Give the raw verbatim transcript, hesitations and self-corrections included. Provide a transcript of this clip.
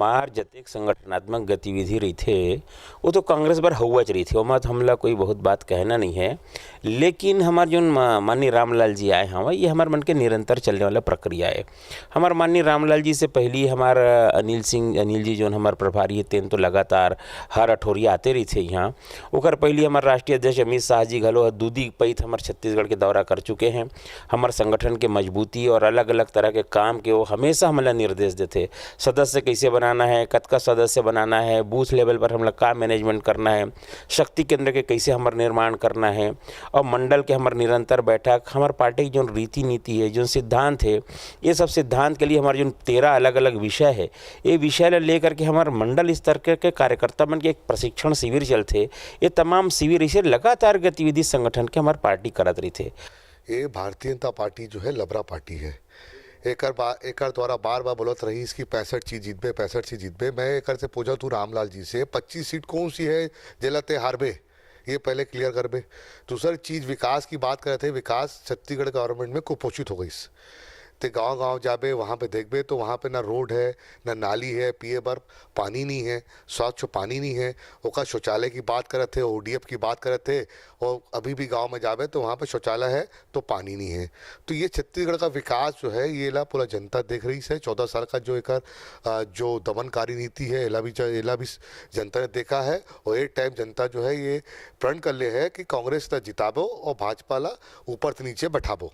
हमार जतेक संगठनात्मक गतिविधि रहिथे, वो तो कांग्रेस बर हउवाच रहिथे, ओमा तो हमला कोई बहुत बात कहना नहीं है। लेकिन हमार जोन मा-, माननीय रामलाल जी आए हवय, ये हमार मन के निरंतर चलने वाला प्रक्रिया है। हमार माननीय रामलाल जी से पहली हमार, अ, अनिल सिंह, अनिल जी जोन हमार प्रभारी हे, तेन तो लगातार हर अठोरिया आते रहिथे यहाँ। ओकर पहली हमार राष्ट्रीय अध्यक्ष अमित शाह जी घलो ह दूदी पइत हमार छत्तीसगढ़ के दौरा कर चुके हैं। हमार संगठन के मजबूती और अलग-अलग तरह के काम के वो हमेशा हमला निर्देश देथे। सदस्य कैसे बनाना है, कतका सदस्य बनाना है, बूथ लेवल पर हमला का मैनेजमेंट करना है, शक्ति केंद्र के कैसे हमर निर्माण करना है, और मंडल के हमर निरंतर बैठक, हमार पार्टी की जोन रीति नीति है, जोन सिद्धांत है, ये सब सिद्धांत के लिए हमारे जोन तेरह अलग-अलग विषय है, ये विषय ला लेकर के हमार मंडल स्तर के, के कार्यकर्ता मन के एक प्रशिक्षण शिविर चलथे। ये तमाम शिविर इसे लगातार गतिविधि संगठन के हमार पार्टी करत रहिथे। ये भारतीय जनता पार्टी जो है, लबरा पार्टी है। एकर बा-, एकर द्वारा बार-बार बोलत रहिस कि पैंसठ सीट जीतबे, पैंसठ सीट जीतबे। मैं एकर से पूछत हूँ रामलाल जी से, पच्चीस सीट कौन सी है जेला ते हारबे? ये पहले क्लियर करबे। दूसर चीज, विकास की बात करत हे, विकास छत्तीसगढ़ गवर्नमेंट में कुपोषित हो गइस। ते गांव-गांव जाबे, वहाँ पे देखबे तो वहाँ पे ना रोड है, ना नाली है, पिए बर पानी नहीं है, स्वच्छ पानी नहीं है। ओकर शौचालय की बात करत हे, ओडीएफ की बात करत हे, और अभी भी गांव में जाबे तो वहाँ पे शौचालय है तो पानी नहीं है। तो ये छत्तीसगढ़ का विकास जो है, ये ला पूरा जनता देख रहिस है। चौदह साल का जो एकर, अ, जो दमनकारी नीति है, एला भी ज-, एला भी जनता ने देखा है। और एक टाइम जनता जो है, ये प्रण कर ले है कि कांग्रेस ला जिताबो और भाजपा ला ऊपर से नीचे बैठाबो।